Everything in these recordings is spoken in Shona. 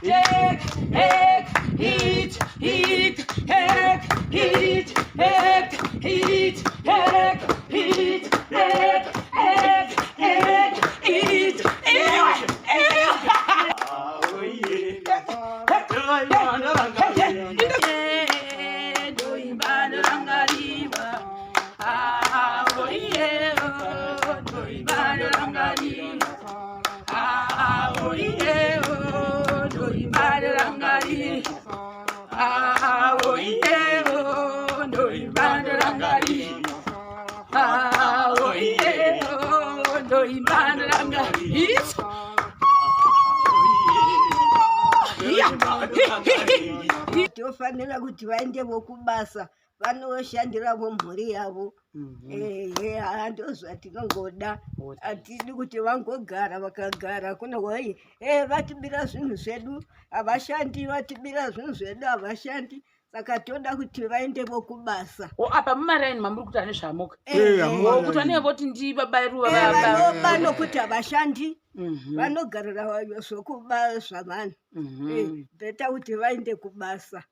Ek, ek, it, it, ek, it, ek, it, ek, it, ek, ek, ek, it, iwe, Tofanira kuti vaendevo kubasa vanoshandiravo mhuri yavo. Ehe, handozvatinongoda, hatidi kuti vangogara. Vakagara kuna wai e vatibira zvinhu zvedu, havashandi, vatibira zvinhu zvedu, havashandi. Saka toda kuti vaendevo kubasa. O, apa mumaraini mamuri kuti ane zvamuka Eh, O, kuti vanenge voti ndibaba Ruva. Vanoba nokuti havashandi, vanogarira zvokuba zvavanhu. Better kuti vaende kubasa.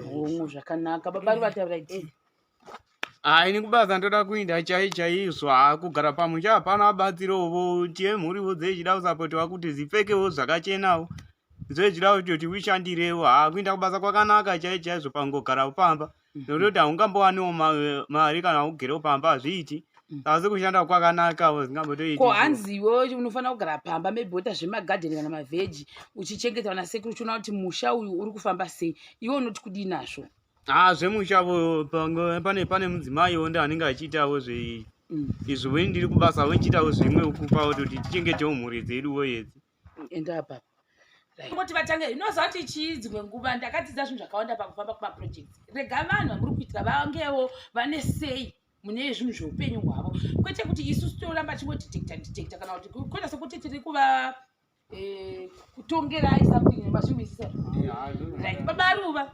Hongu, zvakanaka. Baba Ruva, taura iti. Hai, ini kubasa ndoda kuinda chai chaizvo. Ha, kugara pamusha hapana batsirovo. Tiye mhuriwo dzechida kusapotiwa kuti dzipfekewo zvakachenawo, dzechida kutoti ushandirewo. Ha, kuinda kubasa kwakanaka chai chaizvo pangogara pamba, nekuti haungambowaniwo mari kana ugerewo pamba, hazviiti. Asi kushanda kwakanakawo, zvingambotoiti. Ko hanziwo unofanira kugara pamba, maybe woita zvemagadheni kana mavheji, uchichengeta vana sekuru, uchiona kuti musha uyu uri kufamba sei. Iwe unoti kudii nazvo? Ha, zvemusha vo pane mudzimaiwo ndi anenge achiitawo zve izvo, weni ndiri kubasa, wenchiitawo zvimwe kupawo kuti tichengetewo mhuri dzeduwo idzi. Enda apa ngoti vatange. Inoziva kuti chii, dzimwe nguva ndakadzidza zvinhu zvakawanda pakufamba kumaprojects. Rega vanhu vamuri kuitira vangewo vane sei mune zvinhu zveupenyu hwavo, kwete kuti isusu toramba chingodetecta detecta kana kuti kuita sekuti tiri kuva kutongerai something. Mazviwisisa, right? Baba Ruva,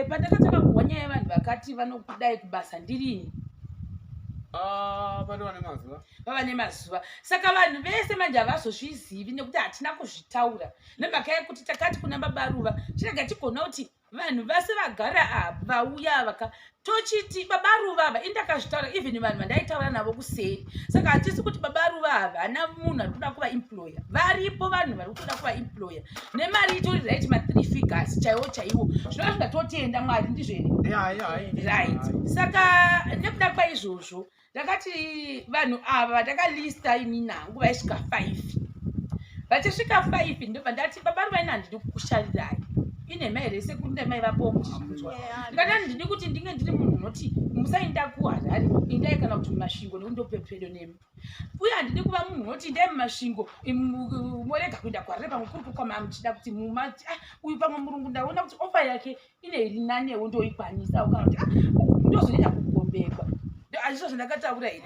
pandakatanga kuhwa nyaya yevanhu vakati vanokudai kubasa ndirini? Ah, patova nemazuva. Vava nemazuva. Saka vanhu vese manje havazozvizivi nekuti hatina kuzvitaura, nemhaka yekuti takati kuna baba Ruva chirega tigona kuti vanhu vese vagara apa vauya vaka tochiti baba Ruva ava. Indakazvitaura even vanhu vandaitaura navo kuseri. Saka hatisi kuti baba Ruva havana munhu ari kuda kuvaemploya. Varipo vanhu vari kutoda kuvaemploya nemari itori right, ma3 figures chaiwo chaiwo. Zvinova zvingatotenda Mwari ndizvo here? Right. Saka nekuda kwaizvozvo ndakati vanhu ava vandakalista ini nangu vaisvika 5. Vachisvika 5, ndobva ndati, "Baba Ruva, ini handidi kukusharirai." Inhema here, sekuru? Ndemai vapo muchizvinzwa. Ndikati handidi kuti ndinge ndiri munhu unoti musaenda kuHarare, indai kana kuti muMasvingo, nekuti ndopepedo nemi. Uye handidi kuva munhu unoti indai muMasvingo, morega kuenda kuHarare, pamwe kuri kukwama muchida kuti mumati, "Ah, uyu pamwe murungu, ndaona kuti offer yake ine iri nanewo, ndoikwanisawo," kana kuti, "Ah, ndozonyanya kugombekwa." Hazvizvo zvandakataura here?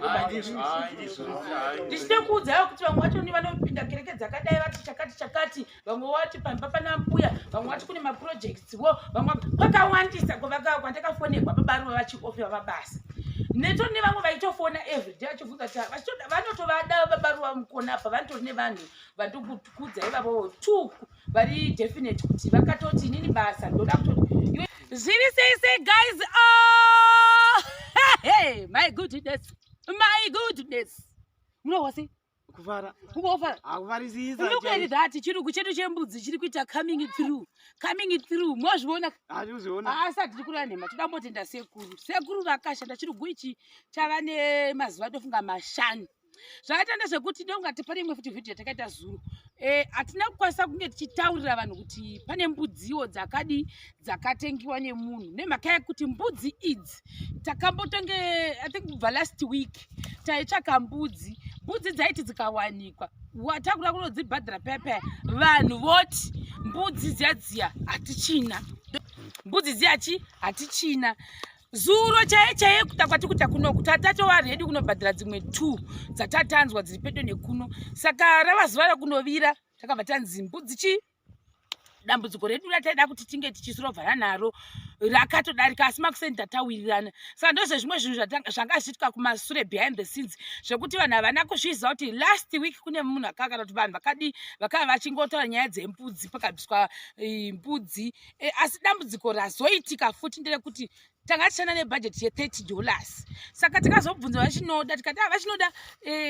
Ndichitokuudzaiwo kuti vamwe vacho ni vanopinda kereke dzakadai, vati chakati chakati, vamwe vati pamba pana mbuya, vamwe vati kune maprojects wo, vamwe kwakawandisa kwandakafonerwa baba Ruva vachiofferwa mabasa. Neto nevamwe vaitofona everyday vachibvunza kuti vanotovada baba Ruva mukona apa. Vanotori nevanhu vandikuudza ivavo two vari definite kuti vakatoti, "Inini basa ndoda kutoti." Zviri sei sei, guys? Oh, hey, my goodness, my goodness, munohwa sei? Kufara. Kungofara. Akufarisisa. Look at that, chirugu chedu chembudzi chiri kuita coming through, coming through. Mozviona? Hatizviona. Asi hatiri kureva nhema. Toda kumbotenda sekuru. Sekuru vakashanda. Chirugu ichi chava nemazuva tofunga 5. Zvakaita ndezvekuti ndongati pane imwe futi vhidhiyo yatakaita zuro, hatina kukwanisa kunge tichitaurira vanhu kuti pane mbudziwo dzakadi dzakatengiwa nemunhu, nemhaka yekuti mbudzi idzi takambotonge, I think kubva last week taitsvaka mbudzi. Mbudzi dzaiti dzikawanikwa, takuda kunodzibhadhara paya paya, vanhu voti mbudzi dziya dziya hatichina, mbudzi dziya chi hatichina. Zuro chaiye chaiye kuta kwati kuta kunoku tatatova ready kunobhadhara dzimwe two dzatatanzwa dziri pedo nekuno. Saka rava zuva rekunovira, takabva tanzi mbudzi chi dambudziko redu rataida kuti tinge tichisirovhara naro. Rakatodarika, asi makuseni tatawirirana. Saka ndozvezvimwe zvinhu zvanga zvichiitika kumasure, behind the scenes, zvekuti vanhu havana kuzviziva kuti last week kune munhu akakana kuti vanhu vakadi vakava vachingotaura nyaya dzembudzi, pakabviswa mbudzi. Asi dambudziko razoitika futi nderekuti tanga tichishanda nebhajeti ye$30. Saka takazobvunza vachinoda, tikati, "Ah, vachinoda,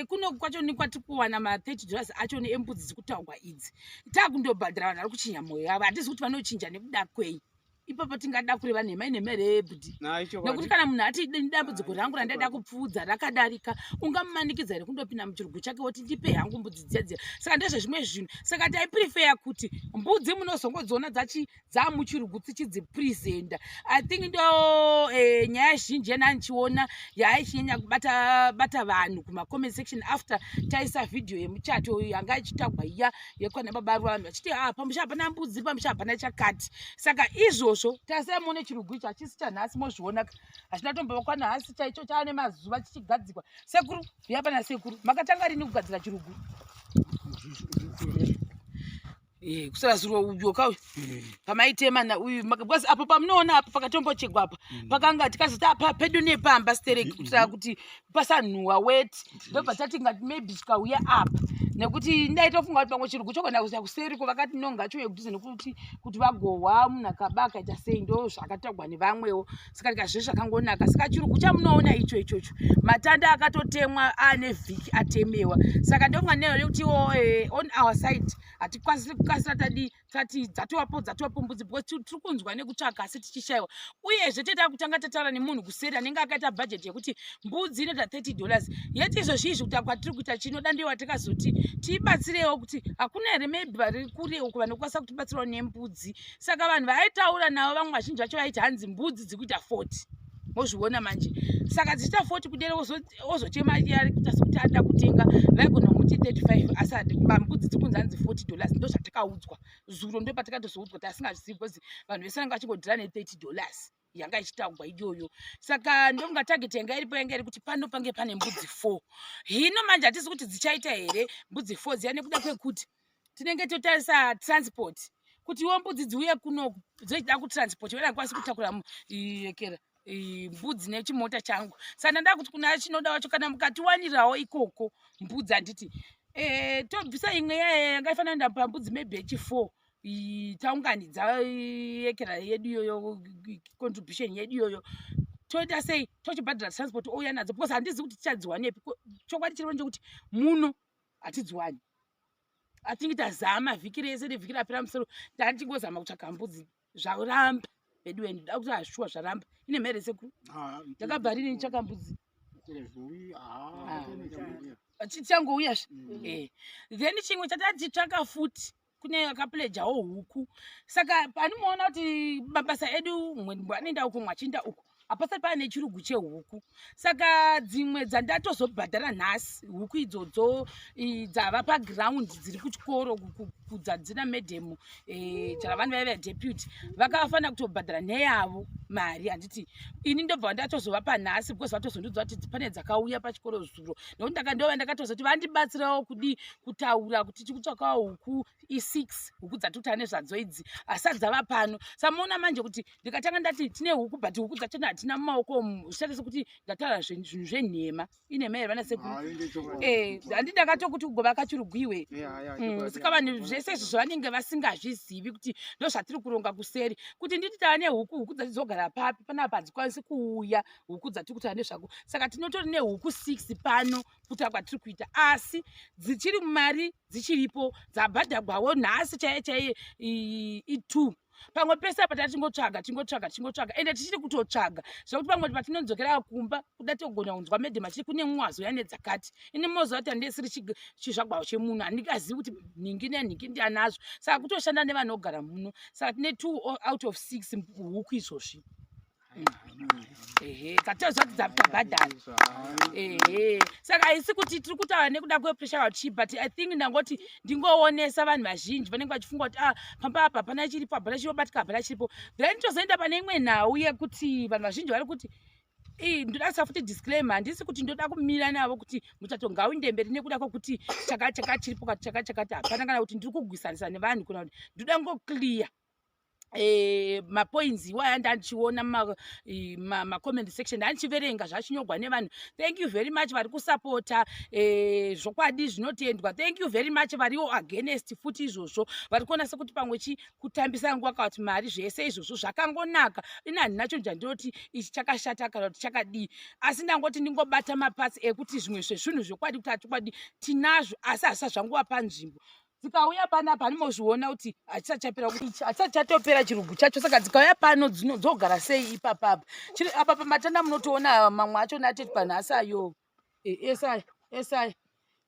kuno kwacho kwatiri kuwana ma$30 acho embudzi dzikutaurwa idzi, taakundobhadhara vanhu vari kuchinja mwoyo yavo." Handizi kuti vanochinja nekuda kwei. Ipapo tingada kureva nhema, inhema here, bhudhi? Nekuti kana munhu ati, "Dambudziko rangu randaida kupfuudza rakadarika," ungamumanikidza here kundopinda muchirugu chake woti, "Ndipe hangu mbudzi dziya dziya"? Saka ndezvezvimwe zvinhu. Saka taiprefeya kuti mbudzi munozongodziona dzachi dzamuchirugu tichidzipresenta. I think ndo nyaya zhinji yanandichiona yaichinyanya kubata bata vanhu kumacomment section after taisa vhidhiyo yemuchato yanga ichitagwa iya yekwana baba Ruva, vanhu vachiti, "Ah, pamusha hapana mbudzi, pamusha hapana chakati." Saka izvozvo tasai muone chirugu icho hachisi chanhasi, mozviona, hachina tombovakwa nhasi chaicho, chaane mazuva chichigadzikwa. Sekuru, uya pana sekuru, makatanga rini kugadzira chirugu? Kusara zuro uyo kauyu pamaitema uyu, because apo pamunoona apo pakatombochekwa apa pakanga tikazoti apa pedu nepamba stereki kuitira kuti pasanhuhwa weti. Ndobva tati ngati maybe tikauya apa, nekuti ndaitofunga kuti pamwe chirugu chogona kuisa kuseriko. Vakati no, ngachiuye kudhuze, nekuti kuti vagohwa munhu akaba akaita sei, ndo zvakatagwa nevamwewo. Saka tikazve zvakangonaka. Saka chirugu chamunoona icho ichocho, matanda akatotemwa aane vhiki atemewa. Saka ndofunga neo yekutiwo on our side hatikwanisi kukasira tadi tati dzatovapo dzatovapo mbudzi, because tiri kunzwa nekutsvaka asi tichishayiwa. Uyezve teta kutanga tataura nemunhu kuseri anenge akaita bhajeti yekuti mbudzi inoita $30, yeti izvozvi izvi kuta kwatiri kuita chinoda ndiyo watikazoti tibatsirewo kuti hakuna here maybe vari kure uko vanokwanisa kutibatsirawo nembudzi. Saka vanhu vaaitaura navo, vamwe vazhinji vacho vaiti hanzi mbudzi dzikuita 40. Mozviona manje, saka dzichiita 40 kudera, ozochema ari kuita sekuti ada kutenga, vaigona kumuti 35, asi mbudzi dzikunzi hanzi $40. Ndo zvatakaudzwa zuro, ndo patakatozoudzwa tasingazvizivi, because vanhu vese vanga vachingodhira ne$30 yanga ichitaugwa iyoyo. Saka ndokunga target yanga iripo yanga iri kuti pano pange pane mbudzi 4. Hino manje hatisi kuti dzichaita here mbudzi 4 dziya, nekuda kwekuti tinenge totarisa transport, kuti iwo mbudzi dziuye kuno dzochida kutransport vena kwanisi kutakura yekera mbudzi nechimota changu. Saka ndanda kuti kuna chinoda wacho, kana mukatiwanirawo ikoko mbudzi, handiti tobvisa imwe yaya yanga ifanira kuenda pambudzi maybe yechi4, taunganidza yekera yedu iyoyo, contribution yedu iyoyo, toita sei, tochibhadhara transport ouya nadzo, because handizi kuti tichadziwanepi. Chokwadi chiripo ndechekuti muno hatidziwani. Atingi tazama vhiki rese nevhiki rapera musoro, tanichingozama kutsvaga mbudzi, zvaramba vedu. Ndoda kuti ashuwa zvaramba. Ine mhere, sekuru, ndakabva rini nditsvaka mbudzi? Tichangouyazve. Then chimwe chatachitsvaka futi, kune akapledgawo huku. Saka panomuona kuti mabasa edu, mwe anoenda uku, mwe achienda uku, hapasati paane chirugu chehuku. Saka dzimwe dzandatozobhadhara nhasi, huku idzodzo dzava paground, dziri kuchikoro dzadzina madam chara, vanhu vaiva deputy vakafanira kutobhadhara neyavo mari, handiti? Ini ndobva ndatozovapa nhasi, because vatozondiudza kuti pane dzakauya pachikoro zuro, nekuti ndakandova ndakatozoti vandibatsirawo kudi kutaura kuti tikutsvakawo huku i6, huku dzatikuta nezvadzo idzi asati dzava pano. Samuona manje kuti ndikatanga ndati tine huku, but huku dzachona hatina mumaoko umu, zvichaita sekuti ndataura zvinhu zvenhema. Inhema here, vana sekuru? Handi ndakatokuti kugova kachirugwiwe. Saka vanhu zvese izvi zvavanenge vasingazvizivi kuti ndo zvatiri kuronga kuseri, kuti nditi tava nehuku, huku dzati dzogara papi panapa? Hadzikwanisi kuuya huku dzatiri kutaura nezvako. Saka tinotori nehuku 6 pano kuta kwatiri kuita, asi dzichiri mari dzichiripo, dzabhadhagwawo nhasi chaiye chaiye i2. Pamwe pese apa tatingotsvaga, tingotsvaga, tingotsvaga, ende tichiri kutotsvaga, zvekuti pamwe patinodzokera kumba kuda togona kunzwa madam achiti kune mwazoya nedzakati. Ini moziva kuti handisiri chizvagwawo chemunhu, handingazivi kuti nhingi nenhingi ndianazvo. Saka kutoshanda nevanogara muno. Saka tine 2 out of 6 huku izvozvi. Ehe, dzatoziva kuti dzabhadhara. Ehe, saka haisi kuti tiri kutaura nekuda kwepressure chi, but I think ndangoti ndingoonesa vanhu vazhinji vanenge vachifunga kuti, ah, pamba apa hapana chiripo, hapana chinobatika, hapana chiripo. Then tozoenda pane imwe nhau yekuti vanhu vazhinji vari kuti, ndoda kuisa futi disclaimer, handisi kuti ndoda kumira navo kuti muchato ngauinde mberi nekuda kwekuti chakati chakati chiripo, kati chakati chakati hapana, kana kuti ndiri kugwisanisa nevanhu, kana kuti ndoda ngoclear. Mapoints iwaya ndandichiona macomment section, ndandichiverenga zvachinyorwa nevanhu. Thank you very much vari kusapota. Zvokwadi zvinotendwa. Thank you very much variwo against futi izvozvo, vari kuona sekuti pamwe chi kutambisa nguva kana kuti mari. Zvese izvozvo zvakangonaka. Ini handina chinhu chandinoti ichi chakashata kana kuti chakadii, asi ndangoti ndingobata maparts ekuti zvimwe zvezvinhu zvokwadi kuti achokwadi tinazvo, asi hazvisati zvangova panzvimbo. Dzikauya panapa, handimozviona kuti hachisati chapera, hachisati chatopera chirugu chacho. Saka dzikauya pano dzogara sei ipapapa? Apa pamatanda munotoona mamwe achona ateti panhasi ayo, esaya esaya.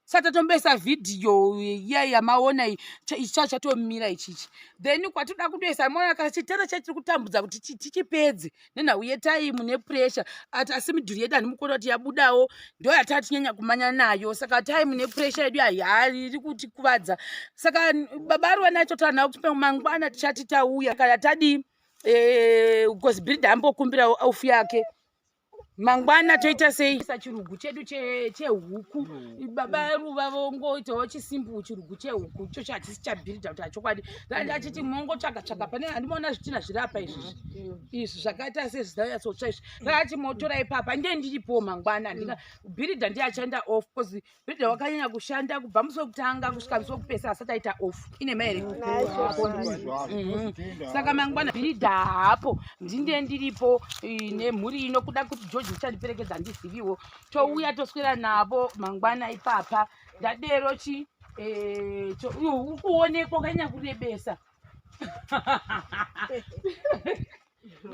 Saka tatomboisa vhidhiyo iya yamaona iyi, ichi chacho chatomira ichichi. Then kwatoda kutoisa, maona kachitera chatiri kutambudza kuti tichipedze nenhau yetime nepressure ati, asi midhuri yedu handimukona kuti yabudawo, ndo yatatinyanya kumanya nayo. Saka time nepressure yedu hairi kutikuvadza. Saka baba Ruva nacho taura navo kuti mangwana tichati tauya kana tadii, because builder ambokumbira off yake. Mangwana toita sei? Sa chirugu chedu chehuku, baba Ruva vongoitawo chisimbu chirugu chehuku ichocho, hachisi chabuilder kuti hachokwadi achiti mongotsvaga tsvaga pane. Handimaona zvitina zviri apa izvizvi, izvi zvakaita sezvinanyatsotsva izvi. Raati motora ipapa, ndiye ndiripowo mangwana. Handina builder, ndiye achaenda off because builder wakanyanya kushanda kubva musi wekutanga kusvika musi wekupesa asati aita off. Ine maere. Saka mangwana builder hapo, ndinde ndiripo nemhuri ino. Kuda kuti George uchandiperekedza, handiziviwo. Touya toswera navo mangwana ipapa. Ndadero chi uri kuonekwa wakanyanya kurebesa,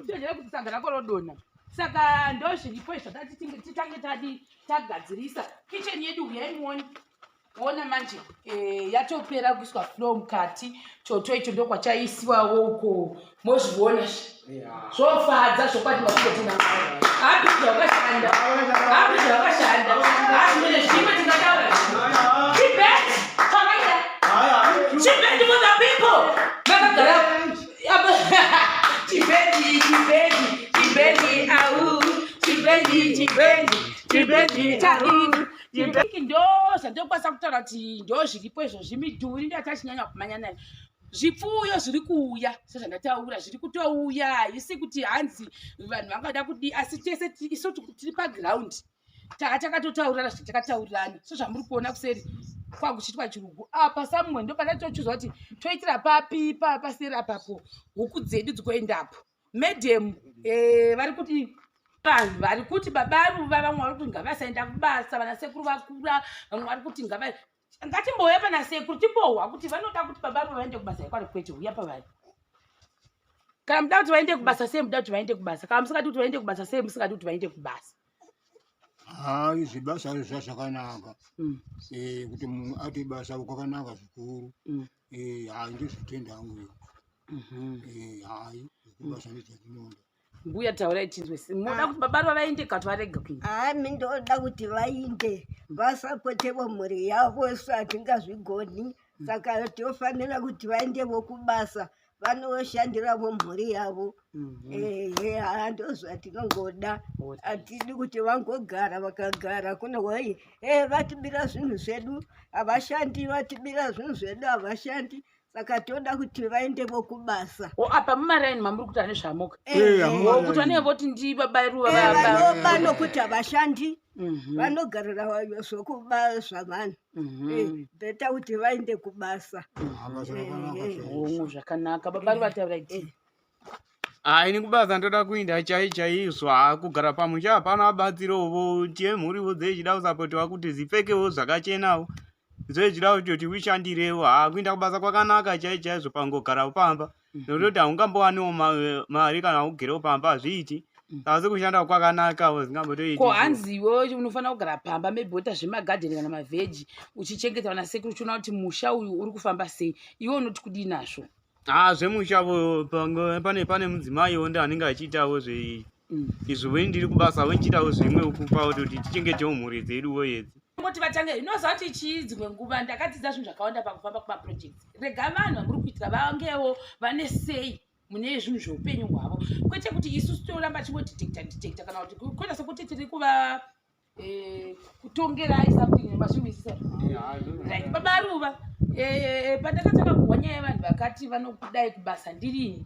chenjera kuti sanga rako rodonha. Saka ndo zviripo izvatati titange tadi tagadzirisa kitchen yedu. Uyai muone. Ona manje, yatopera kuiswa floor mukati. Choto icho ndokwachaisiwawo uko, mozviona zvofadza zvokwadi. Makutotina apidza wakashanda, apidza wakashanda. Azvimene zvimwe tingataura. Chibed chakaita chibed for the people vakagara. Chibed, chibed, chibed, au chibed, chibed, chibed chau chibed. Ndo zvandokwanisa kutaura kuti ndo zviripo izvozvi. Midhuri ndo yatachinyanya kumanya nayo. Zvipfuyo zviri kuuya sezvandataura, zviri kutouya. Haisi kuti hanzi vanhu vangada kudii, asi tese isu tiri paground, taa takatotaurirana zvatakataurirana. Sezvamuri kuona kuseri kwakuchiitwa chirugu apa, samwe ndo patatochuzwa kuti toitira papi paseri apapo huku dzedu dzikuendapo. Madam, vari kuti vanhu vari kuti baba Ruva, vamwe vari kuti ngavasaenda kubasa, vana sekuru vakura. Vamwe vari kuti ngava ngatimbouya pana sekuru timbohwa kuti vanoda kuti baba Ruva vaende kubasa ikwari kwete. Uya pavari. Kana muda kuti vaende kubasa, sei muda kuti vaende kubasa? Kana musingadi kuti vaende kubasa, sei musingadi kuti vaende kubasa? Hayi, zvebasa zva zvakanaka. Kuti munhu ati basa kwakanaka zvikuru. Hayi, ndozvitenda hangu iyo. Hayi, zvekubasa ndozvandinoda. Mbuya, taurai tinzwe. Munoda kuti baba Ruva vaende kana kuti varege kuenda? Hami ndoda kuti vainde, vasapotevo mhuri yavo. Isu hatingazvigoni, saka tofanira kuti vaendevo kubasa, vanoshandiravo mhuri yavo. Ehe, haa, ndozvatinongoda. Hatidi kuti vangogara. Vakagara kunowai e vatibira zvinhu zvedu, havashandi. Vatibira zvinhu zvedu, havashandi. Saka toda kuti vaendevo kubasa. O, apa mumaraini mamuri kuti ane zvamuka Hamumaraini. Kuti vanenge voti ndi baba Ruva. Vanoba nokuti havashandi. Vanogarira zvokuba zvavanhu. Better kuti vaende kubasa. Basa rakanaka chaizvo. Hongu, zvakanaka. Baba Ruva, taurai ti. Hai, ini kubasa ndoda kuinda chai chaizvo. Ha, kugara pamusha hapana batsirovo. Tiye mhuriwo dzechida kusapotiwa kuti zipfekewo zvakachenawo, dzechida kutoti ushandirewo. Ha, kuinda kubasa kwakanaka chai chaizvo pangogara pamba, nekuti haungambowaniwo mari kana ugerewo pamba, hazviiti. Asi kushanda kwakanakawo, zingambotoiti. Ko hanziwo unofanira kugara pamba, maybe woita zvemagadheni kana maveggie, uchichengeta vana sekuru, uchiona kuti musha uyu uri kufamba sei. Iwe unoti kudii nazvo? Ha, zvemusha pane mudzimaiwo ndi anenge achiitawo zve izvo. Weni ndiri kubasa, wendichiitawo zvimwe ukupawo kuti tichengetewo mhuri dzeduwo idzi. Ngoti vatange inoziva kuti chii. Dzimwe nguva ndakadzidza zvinhu zvakawanda pakufamba kumaprojects. Rega vanhu vamuri kuitira vangewo vane sei mune zvinhu zveupenyu hwavo, kwete kuti isusu toramba chingodetecta detecta kana kuti kuita sekuti tiri kuva kutongerai something. Mazviwisisa, right? Baba Ruva, pandakatanga kuhwa nyaya yevanhu vakati vanokudai kubasa, ndirini.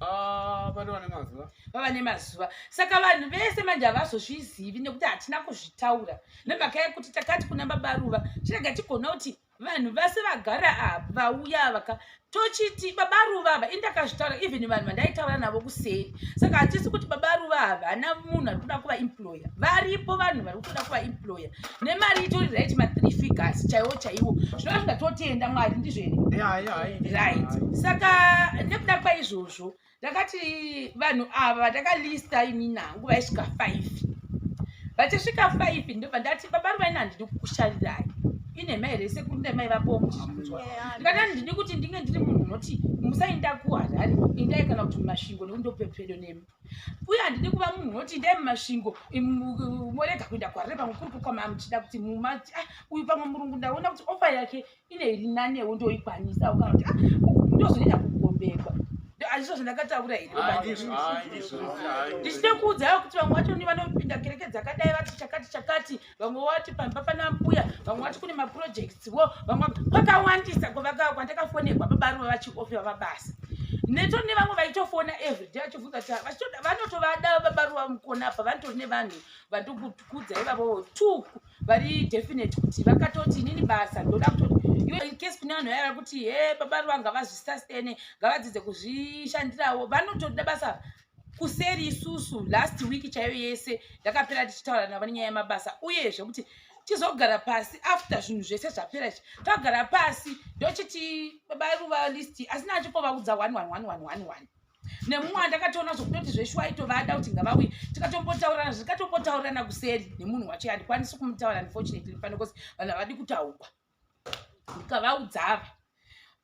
Ah, patova nemazuva. Vava nemazuva. Saka vanhu vese manje havazozvizivi nekuti hatina kuzvitaura. Nemhaka yekuti takati kuna baba Ruva, chirega tigona kuti vanhu vese vagara apa vauya vaka tochiti baba Ruva ava indakazvitaura even vanhu vandaitaura navo kuseri. Saka hatisi kuti baba Ruva havana munhu ari kuda kuva employer. Varipo vanhu vari kutoda kuva employer. Nemari itori right ma 3 figures chaiwo chaiwo. Zvinova zvingatotenda Mwari ndizvo here? Yeah, yeah, Right. Saka nekuda kwaizvozvo ndakati vanhu ava vandakalista inini hangu vaisvika 5 vachisvika 5 ndobva ndati baba ruva ini handidi kukusharirai inhema here sekuru ndemai vapowo muchizvinzwa ndikati handidi kuti ndinge ndiri munhu unoti musainda kuharare indai kana kuti mumasvingo nekuti ndopepedo nemi uye handidi kuva munhu unoti indai mumasvingo morega kuenda kuharare pamwe kuri kukwama muchida kuti mumati ah, uyu pamwe murungu ndaona kuti ofa yake ine iri nanewo ndoikwanisa kana kuti ah, ndozonyanya kugombekwa hazvizvo zvandakataura here ndichitokuudzaiwo kuti vamwe vacho ni vanopinda kereke dzakadai vati chakati chakati vamwe vati pamba pana mbuya vamwe vati kune maprojects wo vamwe kwakawandisa kwandakafonerwa babaruva vachiofewa mabasa neto nevamwe vaitofona everyday vachibvunza kuti vanotovada babaruva mukona apa vanotori nevanhu vandikukudza ivavo tuku vari definite kuti vakatoti inini basa ndoda kutoti iwe in case kune vanhu vaya kuti he baba ruva ngavazvisustene ngavadzidze kuzvishandirawo vanotoda basa kuseri isusu last week chaiyo yese ndakapera tichitaura navo nenyaya yemabasa uyezve kuti tizogara pasi after zvinhu zvese zvapera izvi tagara pasi ndochiti baba ruva list asina achikovaudza 1 1 1 1 1 1 nemumwe andakatoona zvokutoti zveshuwa aitovada kuti ngavauye tikatombotaurana zvikatombotaurirana kuseri nemunhu wacho handikwanisi kumutaura unfortunately pano bcause vanhu havadi kutaurwa ndikavaudzava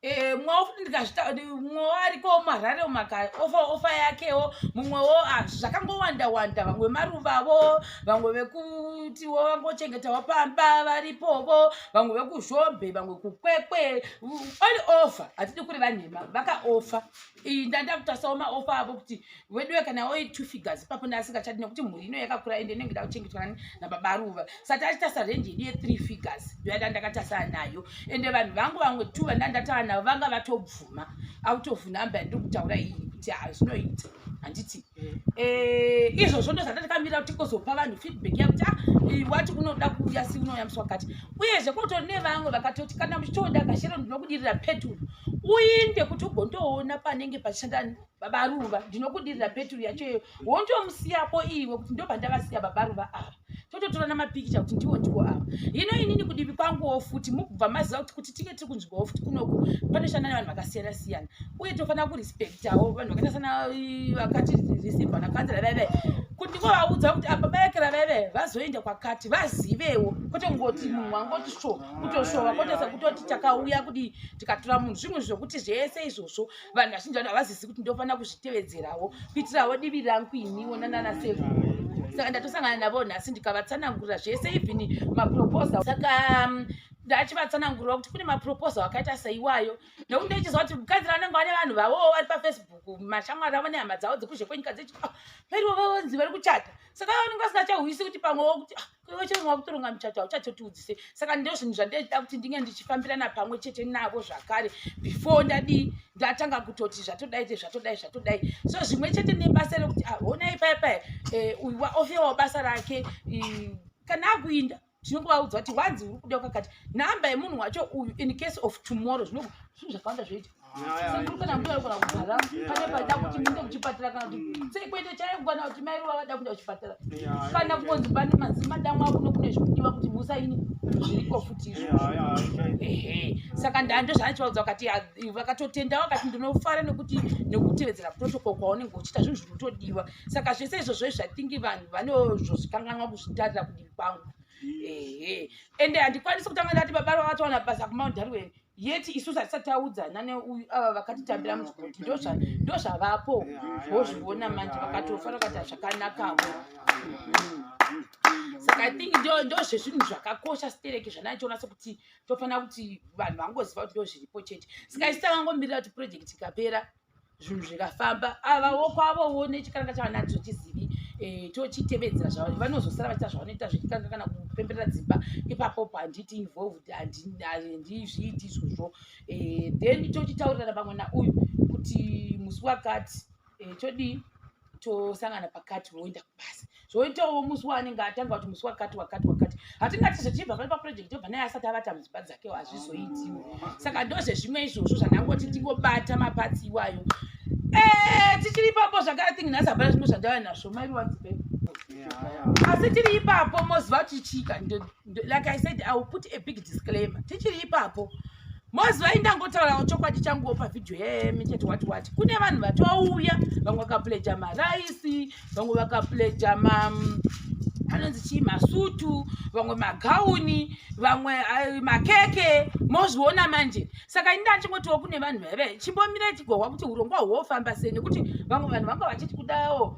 eh, mumwewo futi ndikazvita mumwewo ariko muharare umakaofa ofa yakewo mumwewo ah, zvakangowanda wanda vamwe maruvavo vamwe vekutiwo vangochengetawo pamba varipovo vamwe vekuzhombe vamwe kukwekwe all over hatidi kureva nhema vakaofa iyi ndanda kutasawo maofa avo kuti weduwe kana oi two figures ipapo ndaasingachadi nekuti mhuri ino yakakura ende inenge ida kuchengetwa nani nababa ruva sati achitasa renji yedu yethree figures ndoyada ndakatasana nayo ende vanhu vangu vamwe two vandanda ndatava navo vanga vatobvuma out of number yandiri kutaura iyi kuti hazvinoita handiti eh, izvozvo ndozvatatakamira kuti tikozopa vanhu feedback yakuti ah, wati unoda kuuya si unouya musi wakati uyezve kunotori nevamwe vakatoti kana muchitoda kashero ndinokudirira peturu uinde kuti ugondoona panenge pachishanda baba ruva ndinokudirira peturu yacho iyo wondomusiyapo iwe kuti ndopandavasiya baba ruva ava tototora namapikicha kuti ndiwo ndiwo ava hino inini kudivi kwanguwo futi mubva maziva kuti kuti tinge tiri kunzvimbowo futi kunoku panoshanda nevanhu vakasiyana siyana uye tofanira kurespektawo vanhu vakaita sana vakati receive vanakanzera vaive kuti ndingovaudza kuti apa bayekera vaive vazoenda kwakati vazivewo kwete kungoti munhu wangoti sho kutoshowa kwete sekutoti takauya kudii tikatora munhu zvimwe zvokuti zvese izvozvo vanhu vazhinji vanhu havazizi kuti ndofanira kuzvitevedzerawo kuitirawo divi rangu iniwo nanana sekuru saka ndatosangana navo nhasi ndikavatsanangurira zvese even maproposal saka ndachivatsanangurira kuti kune maproposal akaita seiwayo nekuti ndochiziva kuti mukadzi vanenge vane vanhu vavowo vari pafacebook mashamwari avo nehama dzavo dzekuzhe kwenyika dzechi ah, varivo vonzi vari kuchata saka vanenge vasingachahwisi kuti pamwewo kuti ah, chero wakutoronga muchato hauchatotiudzise saka ndo zvinhu zvandinoda kuti ndinge ndichifambirana pamwe chete navo zvakare before ndadii ndatanga kutoti zvatodai te zvatodai zvatodai so zvimwe chete nebasa rekuti ah, honai paya paya eh, uyu waofewawo basa rake kana akuinda tinongovaudza kuti wanzi uri kuda kwakati nhamba yemunhu wacho uyu in case of tomorrow zvinhu zvakawanda zvoita sekuru kana mbuya kana kugara pane paida kuti muende kuchipatara kana kuti sekwete chaiyo kana kuti mai ruva vada kuenda kuchipatara kana kungonzi pane mazimadamwa akuno kune zvikudiwa kuti musaini zviriko futi izvozvo ehe saka ndando zvaandichivaudza vakati vakatotenda vakati ndinofara nekuti nekutevedzera protocol kwaunenge uchiita zvinhu zvinotodiwa saka zvese izvozvo izvatingi vanhu vanozozvikanganwa kuzvitarira kudivi kwangu ehe ende handikwanisi kutanga ndati baba vatowana basa kumount darwen yeti isusu hatisati taudzana neuyu ava vakatitambira muzvigoti ndozvavapo vozviona manje vakatofa vakati zvakanakavo saka i think ndozvezvinhu zvakakosha stereki zvandaichiona sekuti tofanira kuti vanhu vangoziva kuti ndozviripo chete saka isu takangomirira kuti project ikapera zvinhu zvikafamba avawo kwavowo nechikaranga chavanacho chizivi eh, tochitevedzera zvavo vanozosara vachiita zvavanoita zvechikaranga kana kupemberera dzimba ipapo handiti involved handizviiti izvozvo eh, then tochitaurirana pamwe nauyu kuti musi wakati Eh, todii tosangana pakati voenda kubasa zvoitawo musi waanenge atanga kuti musi wakati wakati wakati hatingati zvichibva pari paproject obva naye asati avata mudzimba dzakewo hazvizoitiwo saka ndozvezvimwe izvozvo zvandangoti tingobata mapatsi iwayo eh, tichiri ipapo zvakare think nhasi hapana zvimwe zvandava nazvo mairuwanzipe asi tiri ipapo moziva kuti chika like i said i will put a big disclaimer tichiri ipapo moziva indangotaurawo chokwadi changuwo pavhidhiyo yemichete wati wati kune vanhu vatouya vamwe vakapleja maraisi vamwe vakapleja ma anonzi chii masutu vamwe magauni vamwe eh, makeke mozviona manje saka ini ndachingotiwo kune vanhu veve chimbomirai tigohwa kuti urongwa hwofamba sei nekuti vamwe vanhu vanga vachiti kudawo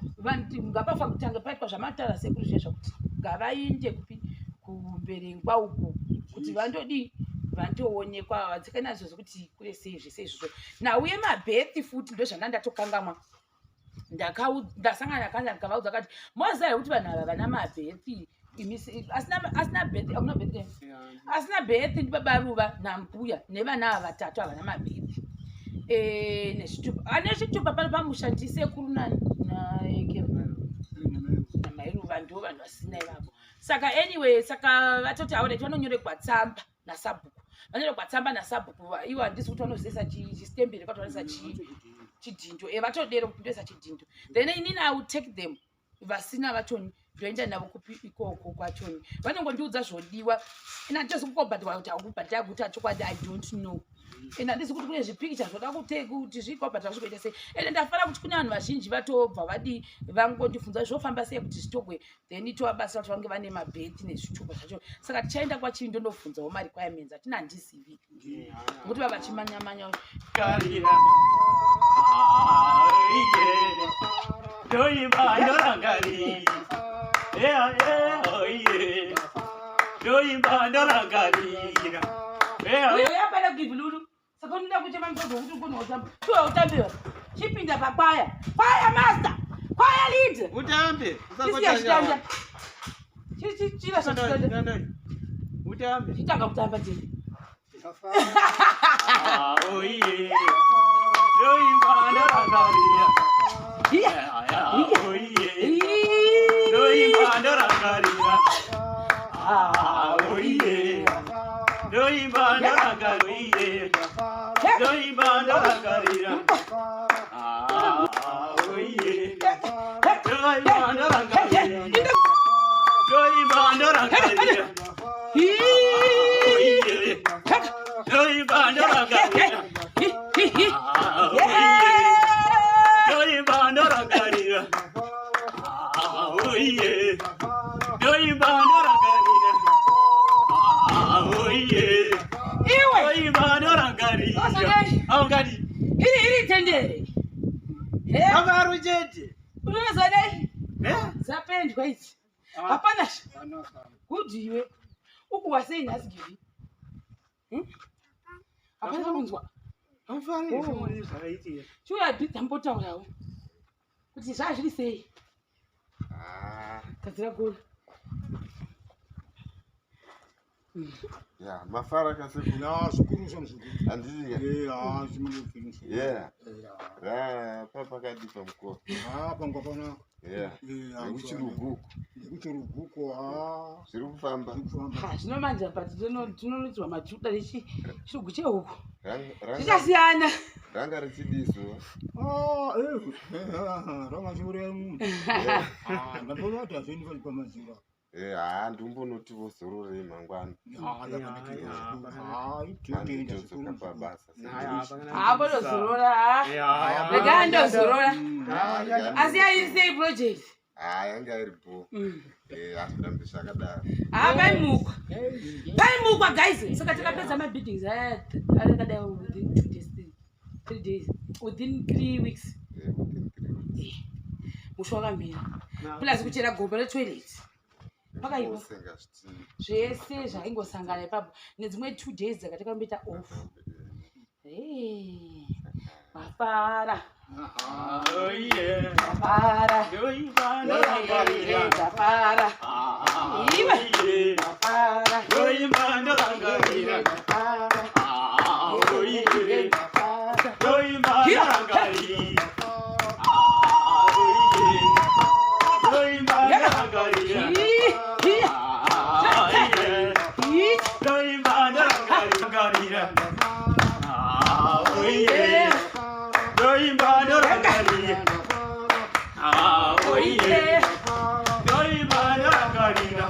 ngapafa kutange paitwa zvamataura sekuru zviya zvakuti ngavainde kupi kumberengwa uku kuti vandodii vandoonekwa vadzike nazvo zvekuti kure sei zvese izvozvo nhau yemabhethi futi ndozvanda ndatokangamwa ndasangana kana ndikavaudza kati moziva here kuti vanhu ava vana mabhethi asina bhethi akuna bhethi asina bhethi ndibaba ruva nambuya nevana ava vatatu havana mabhethi eh, nezvitupa ane zvitupa pano pamusha ndisekuru namairuva ndo vanhu vasina ivavo saka anyway saka vatoti aureti vanonyoregwa tsamba nasabhuku vanonyoregwa tsamba nasabhuku ivo handisi kuti vanozoisa chistembere kwati vanoisa chidhindo e vatodero kuti ndoisa chidhindo then inini i will take them vasina vachoni ndoenda navo kupi ikoko kwachoni vanongondiudza zvodiwa ina handitozi kukobhadhwa kuti akubhadhira kuti achokwadi i don't know and handisi kuti kune zvipikicha zvoda kuti zvikobhadhira zvikoita sei ende ndafara kuti kune vanhu vazhinji vatobva vadii vangondifunza zvofamba sei kuti zvitogwe then tovabatsira kuti vange vane mabheti nezvitupa zvacho saka tichaenda kwachii ndonobvunzawo marequirements atina handizivi ngokuti vava chimanyamanya ndoimba ndorangarira Saka unoda kuchema mukadzi wekuti ugone kutamba. Shuwa utambe. Chipinda pakwaya. Kwaya master. Kwaya lead. Utambe. Chisiya chitanda. Chi chira chitanda. Utambe. Chitanga kutamba chete. Ah, oh yeah. Ndoimba ndorangarira. Yeah. Oh yeah. Ndoimba ndorangarira. Ah, oh yeah. Ndoimba ndorangarira. Ndoimba ndorangarira. Ah, oh yeah. Ndoimba ndorangarira. Ndoimba ndorangarira. Oh yeah. Ndoimba ndorangarira. Ah, oh yeah. Ndoimba ndorangarira. Ah, oh yeah. Ndoimba ndorangarira. Ah, oh yeah. Iwe. Ndoimba ndorangarira. Osodai. Aungadi. Iri iri tendere. He. Mafaro chete. Unozodai. Eh? Dzapendwa idzi. Hapana. Good iwe. Ukuwa sei nhasi Givi? Hmm? Hapana kunzwa. Amfani Oh. zvimwe zvakaitika. Chiuya bidza mbotaurawo. Kuti zvazviri sei? Ah, Gadzira gona. ya mafara kasekuru Ya, zvikuru zvangu zvikuru. handiti ka Eh, ah, zvimwe zvinhu zvikuru. yeah Eh, ah. ra papakadi pamukova Ah, panga panaka. yeah Eh, ah, nekuchiruguku Nekuchiruguko, ah, zviri kufamba zviri kufamba. Ha, zvino manje apa tinonotirwa majuda nechirugu chehuku. Ranga- Zvichasiyana. ranga richidii zuva Ah, eh, eh, ah, ranga chiuraya munhu. Yeah. Ah, ndambovata zvenyu pari pamadziro. Eh, haa ndimbonoti vozororei mangwana Ah, yakanakira Ya, zvikuru. pakanaka. Ah, tinotenda mandotodzoka zvikuru. pabasa Ha, mbodozorora. Ha. Regai ndozorora. Asi yairi sei project? haa yanga iri bo hazvirambi zvakadaro Ha, paimukwa. Paimukwa guys. Saka takapedza mabiddings aya akadai within 2 days, 3 days, within 3 weeks. Eh, within 3 weeks. Eh, Musha wakamira. Plus kuchera gomba retoilet. Pakaipa. Zvose ngazviti Zvese zvaingosangana ipapo. Nedzimwe 2 days dzakatakamboita off. Hey, mafara. Oh yeah. Mafara. Ndoimba ndorangarira. Mafara. Ah, Iwe. oh yeah. Mafara. Ndoimba ndorangarira. Mafara. Ah, oh yeah. Mafara. Ndoimba ndorangarira. Ah, Ndoimba ndorangarira. Ah, oiye. Ndoimba ndorangarira.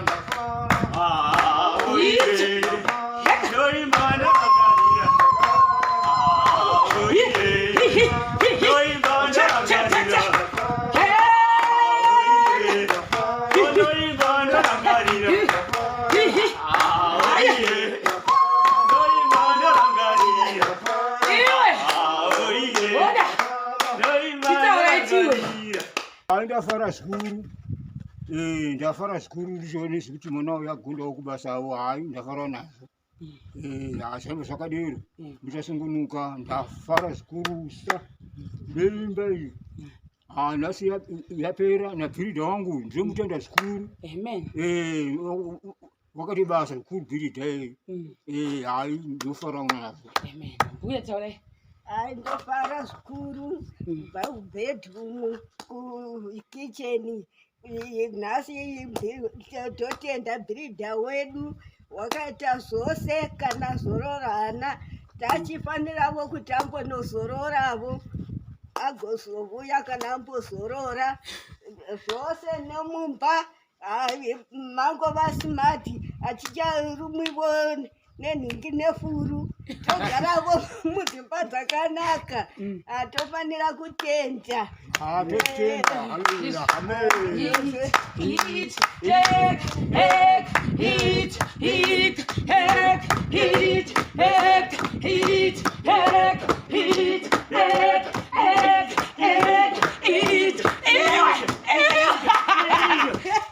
Ah, oiye. Ndoimba ndorangarira. Ah, oiye. Ndoimba ndorangarira. Oiye. Ndoimba ndorangarira. Ah, oiye. Ndoimba ndorangarira. Iwe. Ah, oiye. Oda. Ndoimba Chitaura ichiwe. ndorangarira. Hayi, ndafara zvikuru. Ndafara zvikuru ndichione zvekuti mwana uyu agundawo kubasa avo. Hayi, ndafara nazvo. Hazvambe zvakadero, ndichasungunuka. Ndafara zvikurusa neimba iyi. Ha, nhasi yapera nabhiridha wangu, ndinomutenda zvikuru. Amen. Wakati basa zvikuru bhiridha iyi. Hayi, ndinofara nazvo. Amen. Mbuya, taurai. Hai, ndofara zvikuru kubva kubedroom kukicheni. Nhasi totenda bhiridha wedu, wakaita zvose. Kana zororana, tachifaniravo kuti ambonozororavo, agozouya kana ambozorora zvose nemumba. Hai, mangova smart, haticharumivo nenhingi nefuru, togaravo mudzimba dzakanaka. Hatofanira kutenda. Ha, totenda. Haleluya, amen. Hit, hek, hek, hit, hit, hek, hit, hek, hit, hek, hit, hek, hek, hek, hit. Iwe, iwe.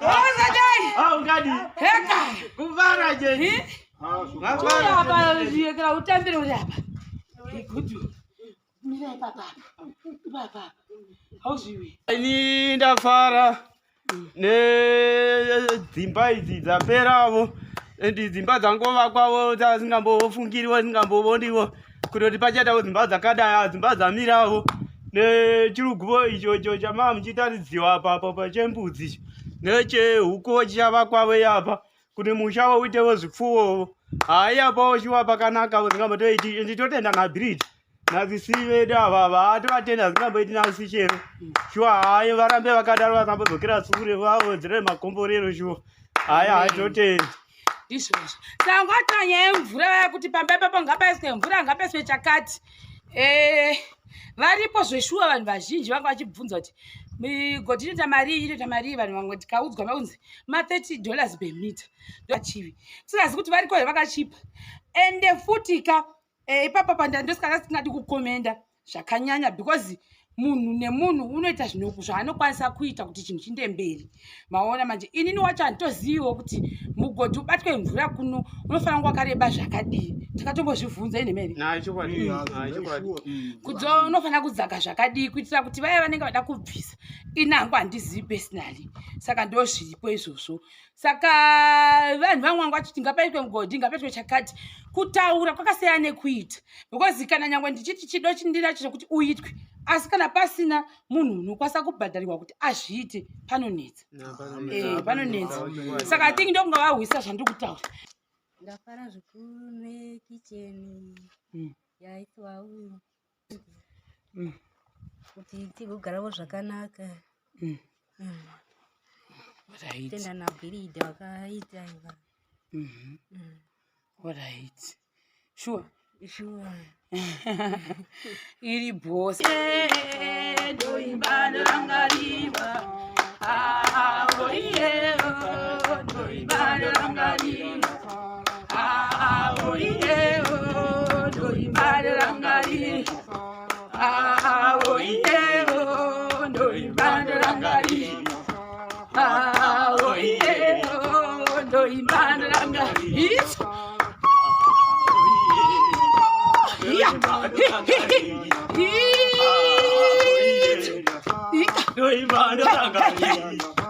Ozadai. Ah, ungadi. Heka. Kufara je. Uri apa, yekera utambire uri apa. Good. Mira ipapa. Ipapa. Hauzviwi. Ini ndafara nedzimba idzi dzaperavo, endi dzimba dzangovakwavo dzasingambofungiriwo, singambovoniwo kutoti pachaitawo dzimba dzakadai. Dzimba dzamiravo nechiruguvo ichocho chamaa muchitaridziwa apapo pachembudzi icho nechehuku chichavakwavo apa kuti musha uitewo zvipfuwowo. Hai, apawo shuwa pakanaka, zingambotoiti. Endi totenda nabhiridhi nasisi vedu ava, vatovatenda zingamboiti nasi chero shuwa. Hai, varambe vakadaro, vasambodzokera sure, vawedzere makomborero shuwa. Hai, hai, totenda. Ndizvozvo. Saka ngwataura nyaya yemvura vaya kuti pamba ipapo ngapaiswe mvura, ngapaiswe chakati. Varipo zveshuwa vanhu vazhinji vanga vachibvunza kuti migodhi inoita marii, inoita marii. Vanhu vamwe tikaudzwa vaunzi ma$30 per meter ndochivi, tisingazi kuti variko here vakachipa. Ende futika ipapa pandandosika singadi kukomenda zvakanyanya because munhu nemunhu unoita zvinhu zvaanokwanisa kuita kuti chinhu chiende mberi. Maona manje, inini wacho handitoziviwo kuti mugodhi ubatwe mvura kuno unofanira kunge wakareba zvakadii. Takatombozvibvunza inemene kuti unofanira kudzaka zvakadii kuitira kuti vaya vanenge vada kubvisa. Inangu handizivi personally, saka ndo zviripo izvozvo. Saka vanhu vamwe vanga vachiti ngapaitwe mugodhi, ngapaitwe chakati. Kutaura kwakasiyana nekuita, because kana nyangwe ndichiti chido chindinacho chekuti uitwe, asi kana pasina munhu unokwanisa kubhadharirwa kuti azviite, panonetsa. Panonetsa. Saka I think ndokunga vahwisa zvandiri kutaura. Ndafara zvikuru nekicheni yaitwa uyu kuti tigogarawo zvakanaka. Tenda nabhiridha wakaita iva. Alright, sure. Sure. Iri bhosi ndoimba ndorangarirwa. Oiye, ndoimba ndorangarirwa. Oiye, ndoimba ndorangarirwa. Oiye, ndoimba ndorangarirwa. Oiye, ndoimba ndorangarirwa. Yeah. Ndoimba ndorangarira.